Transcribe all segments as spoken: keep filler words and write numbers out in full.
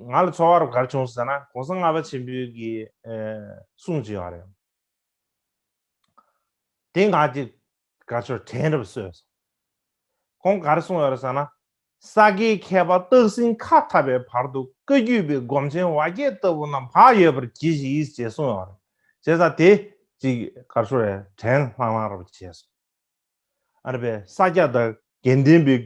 ང་ལ་ཚོར་བ་རུ་ག་རེ་བྱུང་ཟེར་ན། གོང་ས་ལྔ་པ་ཆེན་པོའི་གི་ཨེ་གསུང་ཅིག་ཡོད་རེད། དེ་ང་ཅིག་ག་ཚོད་དྲན་རབས་སོས་སོང་། ཁོང་ག་རེ་གསུངས་ཡོད་རེད་ཟེར་ན། ས་དགེ་མཁས་པ་སྟག་སེང་ཁ་འཐབ་པའི་བར་དུ། བཀའ་བརྒྱུད་པའི་སྒོམ་ཆེན་བ་བརྒྱད་ལྟ་བུ་རྣམས་བག་ཡོད་པར་གྱིས་ཤིག་ཅེས་གསུངས་ཡོད་རེད། བྱས་ཙང་དེ་ཅིག་ག་རེ་ཟེར་རེད། དྲན་ལྷང་ལྷང་རབས་བྱས་སོང་། ཨ་ནི་པའི་ས་སྐྱ་དང་དགེ་ལྡན་པའི་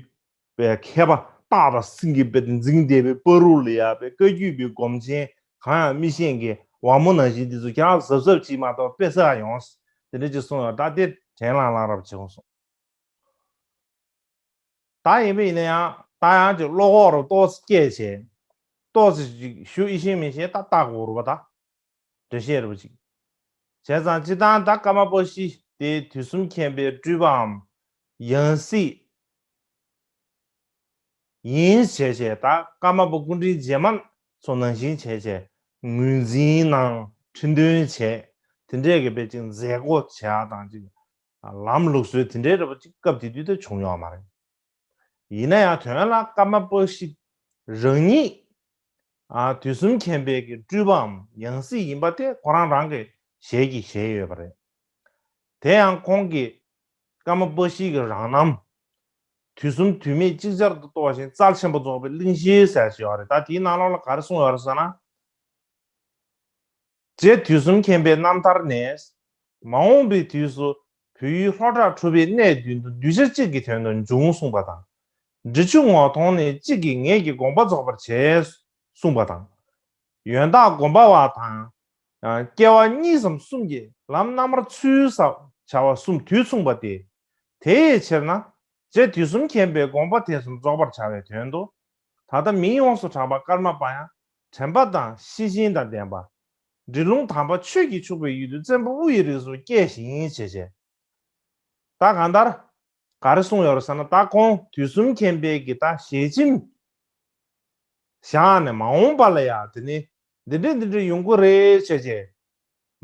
པའི་མཁས་པ་སྟག་དང་སེང་གེ་པའི་འཛིང་བསྡད་པའི་བར་དུ་ལ་ཡ་པའི་བཀའ་བརྒྱུད་པའི་སྒོམ་ཆེན་གང་ཡང་མི་ཤེས་མཁན་བ་མོ་ནང་བཞིན་འདི་ཚོ་ཁྱེད་རང་གཟབ་གཟབ་བྱེད་མ་གཏོགས་དཔེ་ས་ཡོང་། དེ་འདྲ་ཅིག་གསུངས་ཡོད། ད་དེ་དྲན་ལྷང་ལྷང་རབས་བྱས་སོང་། ད་ཡིན་པ་ཡིན་ན་ཡང་ད་ཡང་ཅིག་བློ་ཁོག་རུ་ཏོག་ཙམ་སྐྱེས་བྱས། ཏོག་ཙམ་ཅིག་ཞུ་ཡི་ཤེས་མི་ཤེས་ད་ལྟ་དགོས་རུ་བ་ད། འགྲེལ་བཤད་རུ་ཅིག་བྱས་ཙང་སྤྱིར་བཏང་ད་ཀརྨ་པ་ཤི་དེ་དུས་གསུམ་མཁྱེན་པའི་སྤྲུལ་པའམ་ཡང་སྲིད་ཡིན་བྱས་བྱས། ད་ཀརྨ་པ་སྐུ་ཕྲེང་རྗེས་མ་ཚོ་ནང་བཞིན་བྱས་བྱས་ངོས་འཛིན་གནང་ཁྲི་འདོན་བྱས། དེ་འདྲས་ཀྱི་པའི་ཅིག་མཛད་སྒོ་བྱས་ཡ་དང་ཅིག་ལམ་ལུགས་སྲོལ་དེ་འདྲའི་རེ་བ་ཅིག་སྐབས་དེ་དུས་དེ་བྱུང་ཡོད་མ་རེད། ཡིན་ན་ཡང་དོན་ལ་ཀརྨ་པ་ཤི་རང་ཉིད་ཨ་དུས་གསུམ་མཁྱེན་པའི་གི་སྤྲུལ་པའམ་ཡང་སྲིད་ཡིན་པ་དེ་ཁོ་རང་རང་གི་ཞལ་གྱིས་བཞེས་ཡོད་པ་རེད། དེ་ཡང་ཁོང་གིས་ཀརྨ་པ་ཤི་གི་རང་རྣམ་དུས་གསུམ་དུས་མེད་ཅིག་ཅར་དུ་རྟོགས་ཤིང་རྩལ་ཆེན་པོ་རྫོགས་པའི་གླིང་བཞི་ཟེར་ཞེས་པ་རེད། ད་དེའི་ནང་ལོགས་ལ་ག་རེ་གསུངས་ཡོད་རེད་ཟེར་ན། རྗེ་དུས་གསུམ་མཁྱེན་པའི་རྣམ་ཐར་ནས། མ་འོངས་པའི་དུས་སུ་བོད་ཡུལ་ལྷོ་བྲག་གྲུབ་པའི་གནས་མདུན་དུ་གདུལ་བྱ་གཅིག་གི་དོན་དུ་འབྱུང་གསུངས་པ་དང་། འབྲི་ཆུ་ངོགས་མཐོང་ནས་གཅིག་གིས་ངེད་ཀྱི་དགོངས་པ་རྫོགས་པར་བྱེད་གསུངས་པ་དང་། ཡོན་བདག་སྒོམ་པ་བ་དང་། སྐྱེ་བ་གཉིས་སམ་གསུམ་གྱི་ལམ་རྣམ་པར་ཚུལ་ཟབ་བྱ་བ་གསུམ་དུས་མཚུངས་པ་སྟེ། དེ་ཡི་ཕྱིར་ན། རྗེ་དུས་གསུམ་མཁྱེན་པའི་དགོངས་པ་དེ་གསུམ་རྫོགས་པར་བྱ་བའི་དོན་དུ། ད་ལྟ་མིང་ཡོངས་སུ་གྲགས་པ་ཀརྨ་པ་ཡང་དྲན་པ་དང་ཤེས་བཞིན་དང་ལྡན་པ། འབྲི་ལུང་དམ་པ་ཆོས་ཀྱིས་ཕྱུག་པའི་ཡུལ་དུ་བཙན་པོ་དབུ་ཡི་རིགས་སུ་སྐྱེས་ཤིང་བྱས་བྱས། ད་གང་ལྟར་ག་རེ་གསུངས་ཡོད་རེད་ཟེར་ན། ད་ཁོང་དུས་གསུམ་མཁྱེན་པའི་གི་ད་ཞལ་ཆེམས་བཞག་ནས་མ་འོངས་པ་ལ་ཡང་དེ་ནི་འདི་འདྲ་འདི་འདྲ་ཡོང་གི་རེད་བྱས་བྱས།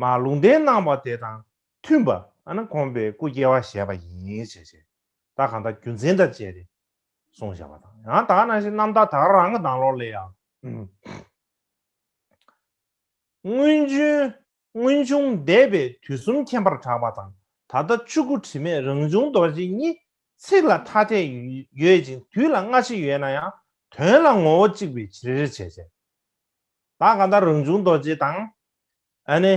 མ་ལུང་བསྟན་གནང་བ་དེ་དང་མཐུན་པ་ཨ་ནི་ཁོང་པའི་སྐུ་སྐྱེ་བ་བཞེས་པ་ཡིན་ཞེས་བྱས། ད་གང་ལྟར་རྒྱུ་མཚན་དང་བཅས་ཏེ་གསུངས་བཞག་པ་དང་། ཡང་ད་ག་ནང་བཞིན་རྣམ་ཐར་ད་ག་རང་གི་ནང་ལོགས་ལ་ཡང་། སྔོན་བྱུང་སྔོན་བྱུང་འདས་པའི་དུས་གསུམ་མཁྱེན་པར་གྲགས་པ་དང་། ད་ལྟ་ཆོས་སྐུ་དྲི་མེད་རང་བྱུང་རྡོ་རྗེ་གཉིས། ཚིག་ལ་ཐ་དད་ཡོད་ཅིང་དུས་ལ་སྔ་ཕྱི་ཡོད་ན་ཡང་དོན་ལ་ངོ་བོ་གཅིག་པའི་ཕྱིར་བྱས་བྱས། ད་གང་ལྟར་རང་བྱུང་རྡོ་རྗེ་དང་། ཨ་ནི།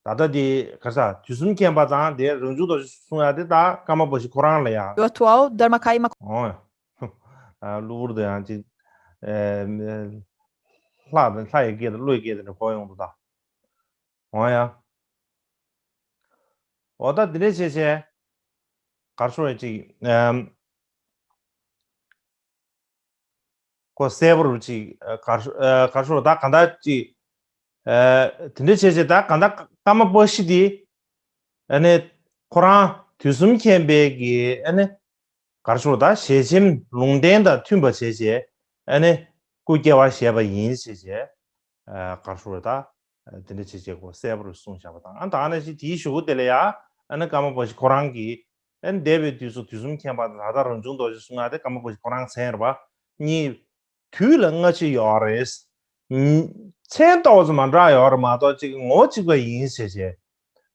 ད་ལྟ་དེ་ག་ས་དུས་གསུམ་མཁྱེན་པ་དང་དེ་རང་བྱུང་རྡོ་རྗེ་གསུང་ཡ་དེ་ད་ཀརྨ་པ་ཤི་ཁོ་རང་ལ་ཡ། ཡོད་དོ་ཨའོ་དྷརྨ་ཁ་ཡི་མ། ཨོ་ཡ། ཨ་གློ་བུར་དུ་ཡང་ཅིག་ཨེ་ལྷ་དང་ལྷ་ཡི་སྐད་དང་ཀླུ་ཡི་སྐད་དེ་འདྲ་གོ་ཡོང་འདུག་ད། ཨོ་ཡ། འོ་ད་དེ་འདྲས་བྱས་བྱས། གར་ཤོར་ཡ་ཅིག་ཨམ། ཁོ་གསལ་པོ་རུ་ཅིག་གར་ཤོར་གར་ཤོར་ད་ག་འདྲ་ཅིག་དེ་འདྲ་བྱས་བྱས་ད་ག་འདྲ་ཀརྨ་པ་ཤི་དེ། ཨ་ནི་ཁོ་རང་དུས་གསུམ་མཁྱེན་པའི་གི་ཨ་ནི་གར་ཤོར་ད་ཞལ་ཆེམས་ལུང་བསྟན་དང་མཐུན་པ་བྱས་བྱས། ཨ་ནི་སྐུ་སྐྱེ་བ་བཞེས་པ་ཡིན་བྱས་བྱས། གར་ཤོར་ད། དེ་འདྲ་བྱས་བྱས་ཁོ་གསལ་པོ་རུ་གསུངས་བཞག་པ་དང་། ཨ་ད་ནང་བཞིན་དེའི་གཞུག་གུ་དེ་ལ་ཡ། ཨ་ནི་ཀརྨ་པ་ཤི་ཁོ་རང་གིས། ཨ་ནི་འདས་པའི་དུས་སུ་དུས་གསུམ་མཁྱེན་པ་དང་ད་ལྟ་རང་བྱུང་རྡོ་རྗེ་གསུང་ཡ་དེ་ཀརྨ་པ་ཤི་ཁོ་རང་མཚན་རེད་པ། གཉིས། དུས་ལ་སྔ་ཕྱི་ཡོད་རེད། མཚན་ཏོག་ཙམ་མ་འདྲ་ཡོད་རེད་མ་གཏོགས་གཅིག་ངོ་བོ་གཅིག་པ་ཡིན་ཟེར་བྱས།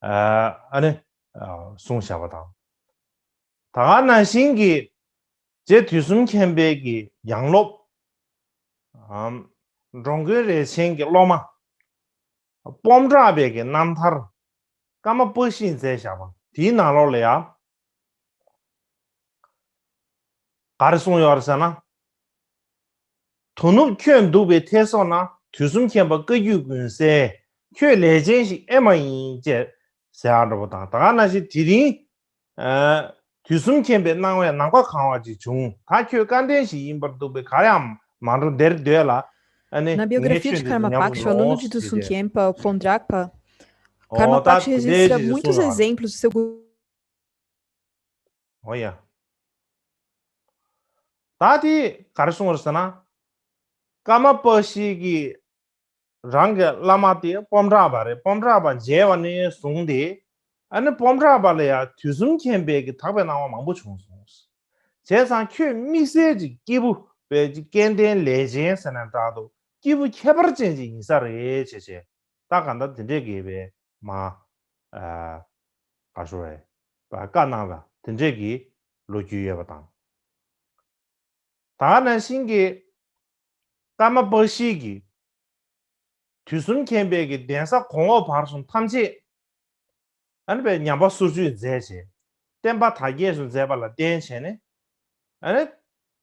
ཨ་ནི་གསུངས་བཞག་པ་དང་། ད་ག་ནང་བཞིན་གྱི་རྗེ་དུས་གསུམ་མཁྱེན་པའི་གི་ཡང་སློབ། འགྲོ་མགོན་རས་ཆེན་གྱི་སློབ་མ། སྤོམ་བྲག་པའི་གི་རྣམ་ཐར། ཀརྨ་པ་ཤིས་མཛད་བཞག་པ་དེའི་ནང་ལོགས་ལ་ཡ། ག་རེ་གསུངས་ཡོད་རེད་ཟེར་ན། དོ་ནུབ་ཁྱོད་འདུག་པའི་ཐད་སོགས་ན། དུས་གསུམ་མཁྱེན་པ་བཀའ་བརྒྱུད་ཀུན་གསལ། ཁྱོད་ལས་ཅན་ཞིག་ཨེ་མ་ཡིན་ཅེས་ཟེར་ཡག་འདྲ་པོ་དང་། ད་ག་ནང་བཞིན་དེ་རིང་། དུས་གསུམ་མཁྱེན་པའི་སྣང་བས་ནམ་མཁའ་གང་བ་ཅིག་བྱུང་། ད་ཁྱོད་སྐལ་ལྡན་ཞིག་ཡིན་པར་འདུག་པས་གར་ཡང་མ་འགྲོ་འདིར་སྡོད་ལ། ཨ་ནི་Na biografia de Karma Pakshi, aluno de Dusum Khenpa, Pondragpa, Karma Pakshi registra muitos exemplos do seu governo. ཨོ་ཡ། ད་དེ་ག་རེ་གསུངས་རེད་ཟེར་ན། ཀརྨ་པ་ཤི་གི་རང་གི་བླ་མ་དེ་སྤོམ་བྲག་པ་རེད། སྤོམ་བྲག་པ་མཇལ་བ་ནས་བཟུང་སྟེ། ཨ་ནི་སྤོམ་བྲག་པ་ལ་ཡང་དུས་གསུམ་མཁྱེན་པའི་གི་དག་པའི་སྣང་བ་མང་པོ་བྱུང་སོང་། བྱས་ཙང་ཁྱོད་དམིགས་བསལ་གྱི་སྐྱེས་བུ་པའི་གི་སྐལ་ལྡན་ལས་ཅན་ཟེར་ན་འདྲ་འདུག་སྐྱེས་བུ་ཁྱད་པར་ཅན་ཅིག་ཡིན་ས་རེད་བྱས་བྱས། ད་གང་ལྟར་དེ་འདྲས་ཀྱི་བའི་མ་ཨ་ག་ཞུ་བའི་བཀའ་གནང་ལ་དེ་འདྲས་ཀྱི་ལོ་རྒྱུས་ཡོད་པ་དང་། ད་ག་ནང་བཞིན་གྱི་ཀརྨ་པཀྵི་གིས་དུས་གསུམ་མཁྱེན་པའི་གི་གདན་ས་གོང་འོག་བར་གསུམ་ཐམས་ཅད་ཨ་ནི་པའི་ཉམས་པ་སོར་ཆུད་མཛད་བྱས། བསྟན་པ་དར་རྒྱས་སུ་མཛད་པ་ལ་བརྟེན་བྱས་ནས། ཨ་ནི་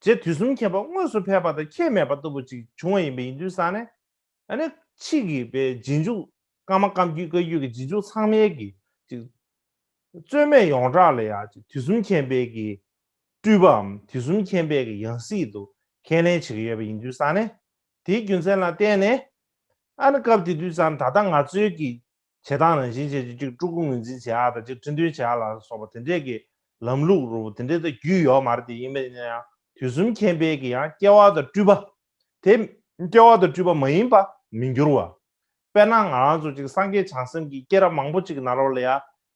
རྗེ་དུས་གསུམ་མཁྱེན་པ་དངོས་སུ་ཕེབས་པ་དང་ཁྱད་མེད་པ་ལྟ་བུ་ཅིག་བྱུང་བ་ཡིན་པ་ཡིན་དུས་ཙང་ནས། ཨ་ནི་ཕྱིས་ཀྱི་པའི་རྗེས་འཇུག་ཀརྨ་བཀའ་བརྒྱུད་བཀའ་བརྒྱུད་ཀྱི་རྗེས་འཇུག་ཚང་མའི་གི་ཅིག་རྩོད་མེད་ཡོངས་གྲགས་ལ་ཡང་ཅིག་དུས་གསུམ་མཁྱེན་པའི་གི་སྤྲུལ་པའམ་དུས་གསུམ་མཁྱེན་པའི་གི་ཡང་སྲིད་དུ་ཁས་ལེན་བྱེད་ཀྱི་ཡོད་པ་ཡིན་དུས་ཙང་ནས། དེའི་རྒྱུ་མཚན་ལ་བརྟེན་ནས། ཨ་ནི་སྐབས་དེ་དུས་ཙང་ད་ལྟ་ང་ཚོའི་གི་བྱེད་སྟངས་ནང་བཞིན་བྱས་ཅིག་སྤྲུལ་སྐུ་ངོས་འཛིན་བྱེད་ཡག་དང་ཅིག་ཁྲི་འདོན་བྱེད་ཡག་ལ་སོགས་པ་དེ་འདྲས་ཀྱི་ལམ་ལུགས་རུ་དེ་འདྲས་ད་རྒྱུས་ཡོད་མ་རེད། དེ་ཡིན་པ་ཡིན་ན་ཡང་དུས་གསུམ་མཁྱེན་པའི་གི་ཡང་སྐྱེ་བ་དང་སྤྲུལ་པ། དེ་སྐྱེ་བ་དང་སྤྲུལ་པ་མ་ཡིན་པ་མི་འགྱུར་བ། དཔེར་ན་ང་རང་ཚོ་ཅིག་སངས་རྒྱས་བྱང་སེམས་ཀྱི་སྐྱེས་རབས་མང་པོ་ཅིག་ནང་ལོགས་ལ་ཡ་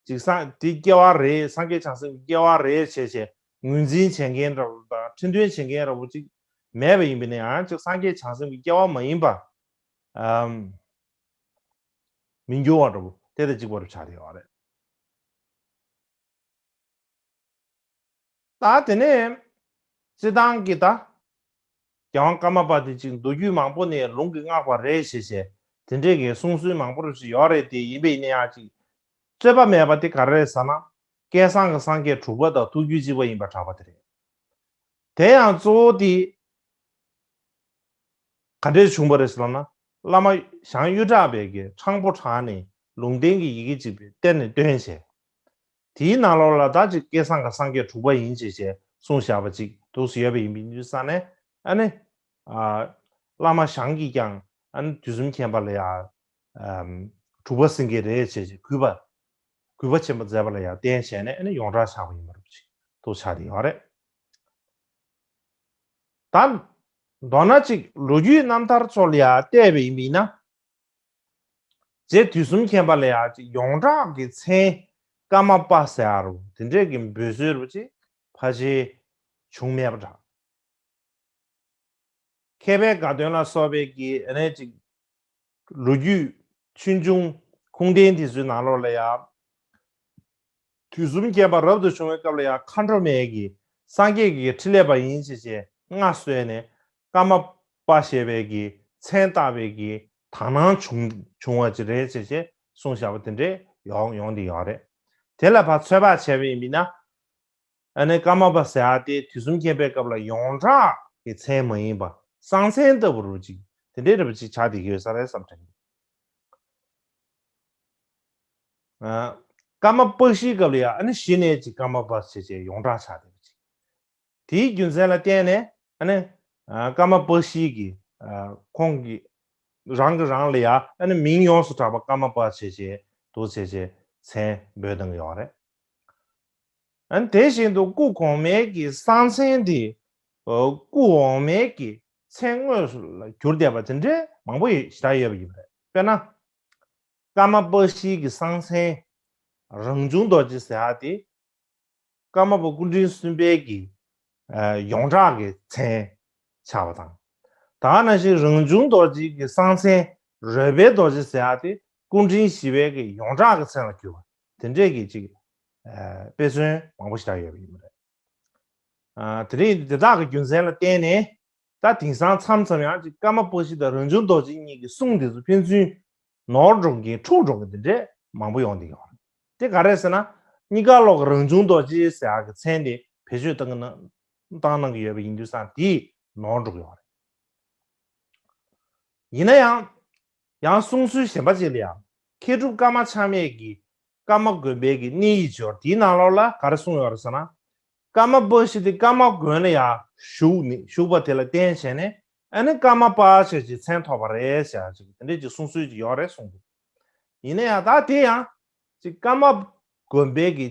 ཅིག་སངས་དེ་སྐྱེ་བ་རེད། སངས་རྒྱས་བྱང་སེམས་ཀྱི་སྐྱེ་བ་རེད་བྱས་བྱས་ངོས་འཛིན་བྱེད་མཁན་འདྲ་བོ་དང་ཁྲི་འདོན་བྱེད་མཁན་འདྲ་བོ་ཅིག་མེད་པ་ཡིན་པ་ཡིན་ན་ཡང་ཅིག་སངས་རྒྱས་བྱང་སེམས་ཀྱི་སྐྱེ་བ་མ་ཡིན་པ། ཨམ། མི་འགྱུར་བ་འདྲ་བོ་དེ་དང་གཅིག་པ་རུ་ཆགས་བསྡད་ཡོད་རེད། ད་དེ་ནས་སྤྱིར་བཏང་གི་ད་རྒྱལ་དབང་ཀརྨ་པ་དེ་ཅིག་མདོ་རྒྱུད་མང་པོ་ནས་ལུང་གིས་བསྔགས་པ་རེད་ཞེས་བྱས་དེ་འདྲས་ཀྱི་གསུང་སྲོལ་མང་པོ་རུ་ཞིག་ཡོད་རེད། དེ་ཡིན་པས་ཡིན་ན་ཡང་ཅིག་རྩོད་པ་མེད་པ་དེ་ག་རེ་རེད་ཟེར་ན། སྐལ་བཟང་གི་སངས་རྒྱས་དྲུག་པ་དང་ཐུགས་རྒྱུད་གཅིག་པ་ཡིན་པར་གྲགས་པ་དེ་རེད། དེ་ཡང་གཙོ་བོ་དེ་ག་འདྲས་བྱུང་བ་རེད་ཟེར་ན། བླ་མ་ཞང་གཡུ་བྲག་པའི་གི་ཕྲང་པོ་བྲག་ནས་ལུང་བསྟན་གྱི་ཡི་གེ་གཅིག་པའི་གཏེར་ནས་བཏོན་བྱས། དེའི་ནང་ལོགས་ལ་ད་ཅིག་སྐལ་བཟང་གི་སངས་རྒྱས་དྲུག་པ་ཡིན་ཅེས་བྱས་གསུངས་བཞག་པ་ཅིག་འདུག་སེ་ཡོད་པ་ཡིན་པའི་དུས་ཙང་ནས། ཨ་ནི། ཨ། བླ་མ་ཞང་གིས་ཀྱང་ཨ་ནི་དུས་གསུམ་མཁྱེན་པ་ལ་ཡང་། ཨམ། དྲུག་པ་སེང་གེ་རེད་ཅེས་བྱས་གུས་པ། གུས་པ་ཆེན་པོ་མཛད་པ་ལ་ཡང་བརྟེན་བྱས་ནས་ཨ་ནི་ཡོངས་གྲགས་ཆགས་པ་ཡིན་པ་རུ་ཅིག་འདུག་ཆགས་བསྡད་ཡོད་རེད། ད། མདོར་ན་ཅིག་ལོ་རྒྱུས་རྣམ་ཐར་ཚོ་ལ་ཡང་བལྟས་པ་ཡིན་པ་ཡིན་ན། རྗེ་དུས་གསུམ་མཁྱེན་པ་ལ་ཡང་ཅིག་ཡོངས་གྲགས་ཀྱི་མཚན་ཀརྨ་པ་ཟེར་ཡ་རུ་དེ་འདྲས་ཀྱི་འབོད་སྲོལ་རུ་ཅིག་ཕལ་ཆེར་བྱུང་མེད་པ་འདྲ། མཁས་པའི་དགའ་སྟོན་ལ་སོགས་པའི་གི་ཨ་ནི་ཅིག་ལོ་རྒྱུས་ཆོས་འབྱུང་ཁུངས་ལྡན་དེ་ཚོའི་ནང་ལོགས་ལ་ཡང་། དུས་གསུམ་མཁྱེན་པ་རབ་ཏུ་བྱུང་བའི་སྐབས་ལ་ཡང་མཁའ་འགྲོ་མའི་གི་སངས་རྒྱས་ཀྱི་ཕྲིན་ལས་པ་ཡིན་ཞེས་བྱས་མངའ་གསོལ་ནས་ཀརྨ་པ་ཞེས་པའི་གི་མཚན་བཏགས་པའི་གི་དག་སྣང་བྱུང་བྱུང་བ་ཅིག་རེད་ཅེས་བྱས་གསུངས་བཞག་པ་དེ་འདྲས་ཡོང་ཡོང་བསྡད་ཡོད་རེད། དེ་ལ་ཕར་ཚོད་དཔག་བྱས་པ་ཡིན་ན། ཨ་ནི་ཀརྨ་པ་ཟེར་ཡ་དེ་དུས་གསུམ་མཁྱེན་པའི་སྐབས་ལ་ཡོངས་གྲགས་ཀྱི་མཚན་མ་ཡིན་པ་གསང་མཚན་ལྟ་བུ་རུ་ཅིག་དེ་འདྲའི་འདྲ་པོ་ཅིག་ཆགས་བསྡད་ཀྱི་ཡོད་ས་རེད་བསམ་དྲན། ཨ། ཀརྨ་པཀྵིའི་སྐབས་ལ་ཡང་ཨ་ནི་གཞི་ནས་ཅིག་ཀརྨ་པ་ཞེས་བྱས་ཡོངས་གྲགས་ཆགས་བསྡད་པ་ཅིག་དེའི་རྒྱུ་མཚན་ལ་བརྟེན་ནས་ཨ་ནི། ཨ། ཀརྨ་པཀྵི་གིས། ཨ། ཁོང་གིས་རང་གིས་རང་ལ་ཡང་ཨ་ནི་མིང་ཡོངས་སུ་གྲགས་པ་ཀརྨ་པ་ཞེས་བྱས་འདུག་ཅེས་བྱས་མཚན་འབོད་གཏོང་གི་ཡོད་རེད། ཨ་ནི་དེ་བཞིན་དུ་སྐུ་གོང་མའི་གི་གསང་མཚན་དེ། ཨ། སྐུ་འོག་མའི་གི་མཚན་དངོས་སུ་ལ་གྱུར་བསྡད་པ་དེ་འདྲའི་མང་པོ་ཞེ་དྲག་ཡོད་པ་ཡིན་པ་རེད། དཔེར་ན། ཀརྨ་པཀྵིའི་གི་གསང་མཚན་རང་བྱུང་རྡོ་རྗེ་ཟེར་ཡ་དེ། ཀརྨ་པ་སྐུ་ཕྲེང་གསུམ་པའི་གི། ཨ། ཡོངས་གྲགས་ཀྱི་མཚན་ཆགས་པ་དང་། ད་ག་ནང་བཞིན་རང་བྱུང་རྡོ་རྗེ་གི་གསང་མཚན་རོལ་པའི་རྡོ་རྗེ་ཟེར་ཡ་དེ་སྐུ་ཕྲེང་བཞི་པའི་གི་ཡོངས་གྲགས་ཀྱི་མཚན་ལ་གྱུར་པ་དེ་འདྲས་ཀྱི་ཅིག་ཨ། དཔེ་མཚོན་མང་པོ་ཞིག་ད་ཡོད་པ་ཡིན་པ་རེད། ཨ། དེ་རིང་དེ་དག་གི་རྒྱུ་མཚན་ལ་བརྟེན་ནས། ད་དེང་སང་མཚམས་མཚམས་ཡང་ཅིག་ཀརྨ་པཀྵི་དང་རང་བྱུང་རྡོ་རྗེ་གཉིས་ཀྱི་གསུང་དེ་ཚོ་ཕན་ཚུན་ནོར་འགྲོ་མཁན་འཁྲུག་འགྲོ་མཁན་དེ་འདྲས་མང་པོ་ཡོང་བསྡད་ཡོད་རེད། དེ་ག་རེ་ཟེར་ན། གཉིས་ཀ་ལོག་རང་བྱུང་རྡོ་རྗེ་ཟེར་ཡག་གི་མཚན་དེ་བེད་སྤྱོད་བཏང་གི་ན། བཏང་གནང་གི་ཡོད་པ་ཡིན་དུས་ཙང་དེ་ནོར་འགྲོ་གི་ཡོད་རེད། ཡིན་ན་ཡང་། ཡང་གསུང་སྲོལ་གཞན་པ་ཅིག་ལ་ཡང་མཁས་གྲུབ་ཀརྨ་ཆགས་མེད་ཀྱི་ཀརྨ་དགོན་པའི་གི་གནས་ཡིག་སྦྱོར་དེའི་ནང་ལོགས་ལ་ག་རེ་གསུངས་ཡོད་རེད་ཟེར་ན། ཀརྨ་པཀྵི་དེ་ཀརྨ་དགོན་ལ་ཡང་བཞུགས་ནས་བཞུགས་པ་དེ་ལ་བརྟེན་བྱས་ནས་ཨ་ནི་ཀརྨ་པ་ཞེས་ཀྱི་མཚན་ཐོབ་པ་རེད་ཟེར་ཡག་ཅིག་དེ་འདྲས་ཀྱི་གསུང་སྲོལ་ཅིག་ཡོད་རེད་གསུངས་འདུག་ཡིན་ན་ཡང་ད་དེ་ཡང་ཅིག་ཀརྨ་དགོན་པའི་གི་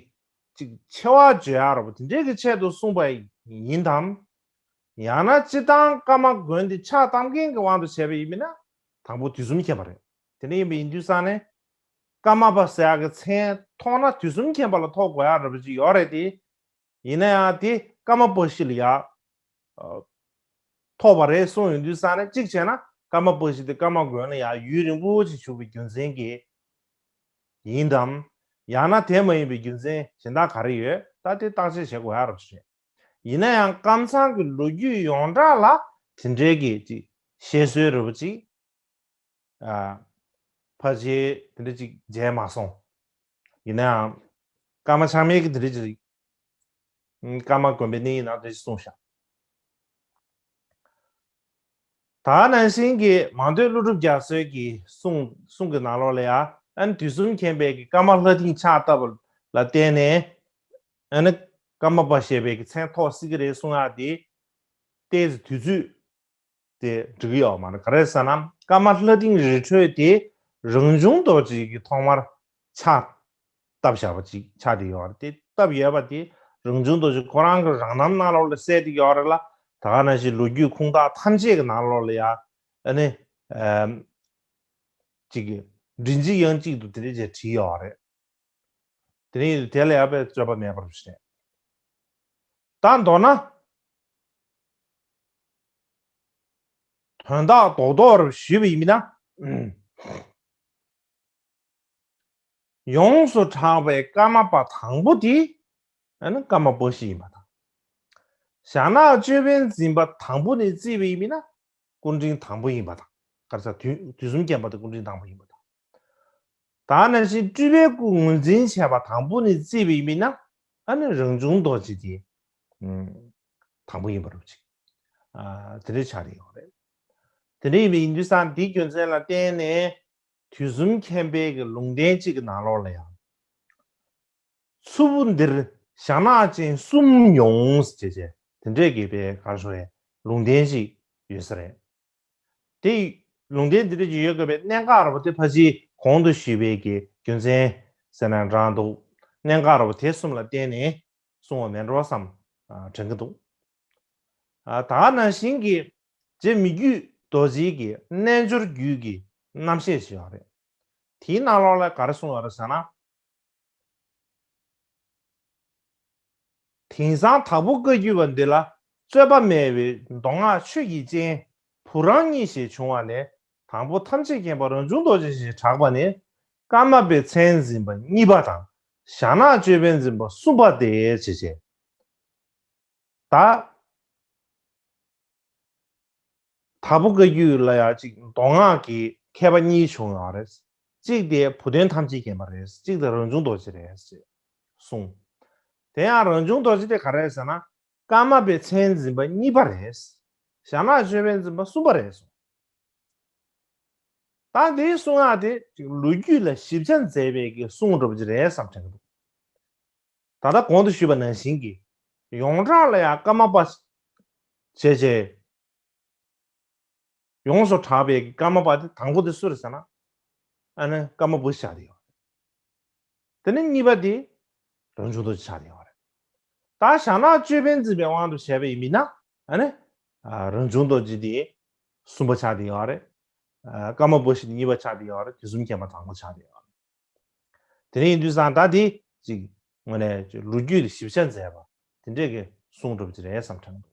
ཅིག་ཆེ་བ་བརྗོད་ཡག་ར་བ་དེ་འདྲས་ཀྱི་ཆེད་དུ་གསུངས་པ་ཡིན་དམ། ཡང་ན་སྤྱིར་བཏང་ཀརྨ་དགོན་འདི་ཕྱག་བཏབ་མཁན་གྱི་དབང་དུ་བྱས་པ་ཡིན་མིན་ན། དང་པོ་དུས་གསུམ་མཁྱེན་པ་རེད། དེ་འདྲ་ཡིན་པ་ཡིན་དུས་ཙང་ནས། ཀརྨ་པ་ཟེར་ཡག་གི་མཚན་ཐོགས་ན་དུས་གསུམ་མཁྱེན་པ་ལ་ཐོགས་དགོས་ཡག་ར་བ་ཅིག་ཡོད་རེད་དེ། ཡིན་ན་ཡང་དེ་ཀརྨ་པཀྵི་ལ་ཡ། ཨ། ཐོགས་པ་རེད་གསུངས་ཡོང་དུས་ཙང་ནས་གཅིག་བྱས་ན། ཀརྨ་པ་ཞིག་དེ་ཀརྨ་དགོན་ལ་ཡང་ཡུན་རིང་པོ་ཅིག་བཞུགས་པའི་རྒྱུ་མཚན་གྱིས་ཡིན་དམ། ཡང་ན་དེ་མ་ཡིན་པའི་རྒྱུ་མཚན་གཞན་དག་ག་རེ་ཡོད། ད་དེ་བརྟག་དཔྱད་བྱེད་དགོས་ཡ་རབས་རེད། ཡིན་ན་ཡང་ཀམ་ཚང་གི་ལོ་རྒྱུས་ཡོངས་གྲགས་ལ་དེ་འདྲའི་གི་ཅིག་བཤད་སྲོལ་རེད་པ་ཅིག་ཨ། ཕལ་ཆེར་དེ་འདྲ་ཅིག་མཇལ་མ་སོང་། ཡིན་ནའང་། ཀརྨ་ཆགས་མེད་ཀྱི་དེ་འདྲ་ཅིག་ཀརྨ་དགོན་པའི་གནས་ཡིག་ནང་དེ་ཅིག་གསུངས་ཤག་ད་ནང་བཞིན་གྱི་མང་ཐོས་ཀླུ་སྒྲུབ་རྒྱ་མཚོའི་གི་གསུང་གསུང་གི་ནང་ལོགས་ལ་ཡང་། ཨ་ནི་དུས་གསུམ་མཁྱེན་པའི་གི་ཀརྨ་ལྷ་སྡིངས་ཕྱག་བཏབ་པ་ལ་བརྟེན་ནས། ཨ་ནི་ཀརྨ་པ་ཞེས་པའི་གི་མཚན་ཐོགས་སྲིད་ཀྱི་རེད་གསུང་ཡག་དེ། ཏོག་ཙམ་དུས་ཚོད་དེ་འགྲིག་གི་ཡོད་མ་རེད། ག་རེ་ཟེར་ན། ཀརྨ་ལྷ་སྡིངས་རི་ཁྲོད་དེ་རང་བྱུང་རྡོ་རྗེ་གིས་ཐོག་མར་ཕྱག་བཏབ་བཞག་པ་ཅིག་ཆགས་བསྡད་ཡོད་རེད། དེ་བཏབ་ཡོད་པ་དེ་རང་བྱུང་རྡོ་རྗེ་ཁོ་རང་གི་རང་རྣམ་ནང་ལོགས་ལ་གསལ་བསྡད་ཡོད་རེད་ལ། ད་ག་ནང་བཞིན་ལོ་རྒྱུས་ཁུངས་དག་ཐམས་ཅད་ཀྱི་ནང་ལོགས་ལ་ཡ། ཨ་ནི། ཨམ། ཅིག་མགྲིན་གཅིག་དབྱངས་གཅིག་ཏུ་དེ་འདྲ་ཅིག་བྲིས་ཡོད་རེད། དེ་རིང་དེ་ལ་ཡང་དཔེ་རྩོད་པ་མེད་པར་བཤད། ད་མདོར་ན། དོན་དག་རྡོག་རྡོག་རུ་ཞུས་པ་ཡིན་ན། ཡོངས་སུ་གྲགས་པའི་ཀརྨ་པ་དང་པོ་དེ། ཨ་ནི་ཀརྨ་པ་ཞིག་ཡིན་པ་དང་། ཞྭ་ནག་ཅོད་པན་འཛིན་པ་དང་པོ་ནས་བརྩིས་པ་ཡིན་ན། སྐུ་ཕྲེང་དང་པོ་ཡིན་པ་དང་། ག་རེ་ཟེར། དུས་དུས་གསུམ་མཁྱེན་པ་དེ་སྐུ་ཕྲེང་དང་པོ་ཡིན་པ་དང་། ད་ནང་བཞིན་སྤྲུལ་པའི་སྐུ་ངོས་འཛིན་བྱས་པ་དང་པོ་ནས་བརྩིས་པ་ཡིན་ན། ཨ་ནི་རང་བྱུང་རྡོ་རྗེ་དེ་དང་པོ་ཡིན་པ་རེད་ཅིག་ཨ། དེ་འདྲ་ཆགས་ཡོད་རེད། དེ་འདྲ་ཡིན་པ་ཡིན་དུས་ཙང་དེའི་རྒྱུ་མཚན་ལ་བརྟེན་ནས་དུས་གསུམ་མཁྱེན་པའི་གི་ལུང་བསྟན་གཅིག་གི་ནང་ལོགས་ལ་ཡང་། མཚུར་ཕུ་འདིར་ཞྭ་ནག་ཅན་གསུམ་ཡོང་ཟེར་བྱས། དེ་འདྲས་ཀྱི་པའི་ག་རེ་ཟེར་བའི་ལུང་བསྟན་ཞིག་ཡོད་ས་རེད། དེ་ལུང་བསྟན་འདི་འདྲས་ཀྱི་ཡོད་དགོས་པའི་གནད་འགག་ར་བ་དེ་ཕལ་ཆེར་གོང་དུ་ཞུས་པའི་གི་རྒྱུ་མཚན་ཟེར་ན་འདྲ་འདུག་གནད་འགག་ར་བ་དེ་གསུམ་ལ་བརྟེན་ནས་གསུངས་པ་མེད་འགྲོ་བསམ་དྲན་གྱི་འདུག་ད་ག་ནང་བཞིན་གྱི་རྗེ་མི་བསྐྱོད་རྡོ་རྗེ་གི་རྣལ་འབྱོར་རྒྱུད་ཀྱི་རྣམ་བཤད་ཞིག་ཡོད་རེད། དེའི་ནང་ལོགས་ལ་ག་རེ་གསུངས་ཡོད་རེད་ཟེར་ན། དེང་སང་དྭགས་པོ་བཀའ་བརྒྱུད་པ་འདི་ལ་རྩོད་པ་མེད་པའི་མདོ་སྔགས་ཆོས་ཀྱི་སྤྱན་བུ་རམ་གཉིས་ཞེས་བྱུང་བ་ལས། དང་པོ་ཐམས་ཅད་མཁྱེན་པ་རང་བྱུང་རྡོ་རྗེ་ཞེས་གྲགས་པ་ནི་ཀརྨ་པའི་མཚན་འཛིན་པ་གཉིས་པ་དང་ཞྭ་ནག་ཅོད་པན་འཛིན་པ་གསུམ་པ་སྟེ་ཞེས་བྱས། ད། དྭགས་པོ་བཀའ་བརྒྱུད་ལ་ཡང་གཅིག་མདོ་སྔགས་ཀྱི་མཁས་པ་གཉིས་བྱུང་ཡོད་རེད། གཅིག་དེ་བུ་སྟོན་ཐམས་ཅད་མཁྱེན་པ་རེད། གཅིག་དེ་རང་བྱུང་རྡོ་རྗེ་རེད་ཅེས་གསུངས། དེ་ཡང་རང་བྱུང་རྡོ་རྗེ་དེ་ག་རེ་རེད་ཟེར་ན། ཀརྨ་པའི་མཚན་འཛིན་པ་གཉིས་པ་རེད། ཞྭ་ནག་ཅོད་པན་འཛིན་པ་གསུམ་པ་རེད་གསུངས། ད་དེའི་གསུང་ཡག་དེ་ལོ་རྒྱུས་ལ་ཞིབ་ཆ་མཛད་པའི་གི་གསུང་འདྲ་པོ་ཅིག་རེད་བསམ་དྲན་གྱི་འདུག་ད་ལྟ་གོང་དུ་ཞུས་པ་ནང་བཞིན་གྱི་ཡོངས་གྲགས་ལ་ཡང་ཀརྨ་པ་བྱས་བྱས། ཡོངས་སུ་གྲགས་པའི་ཀརྨ་པ་དེ་དང་པོ་དེ་སུ་རེད་ཟེར་ན། ཨ་ནི་ཀརྨ་པ་ཆགས་བསྡད་ཡོད། དེ་ནས་གཉིས་པ་དེ་རང་བྱུང་རྡོ་རྗེ་ཆགས་བསྡད་ཡོད་རེད། ད་ཞྭ་ནག་ཅོད་པན་འཛིན་པའི་དབང་དུ་བྱས་པ་ཡིན་ན། ཨ་ནི་ཨ། རང་བྱུང་རྡོ་རྗེ་དེ་གསུམ་པ་ཆགས་བསྡད་ཡོད་རེད། ཨ། ཀརྨ་པ་ཞིག་གཉིས་པ་ཆགས་བསྡད་ཡོད་རེད། དུས་གསུམ་མཁྱེན་པ་དང་པོ་ཆགས་བསྡད་ཡོད་རེད། དེ་འདྲ་ཡིན་དུས་ཙང་ད་དེ་ཅིག་དངོས་གནས་ལོ་རྒྱུས་ལ་ཞིབ་ཆ་མཛད་པ་དེ་འདྲས་ཀྱི་གསུང་འདྲ་པོ་ཅིག་རེད་བསམ་དྲན་གྱི་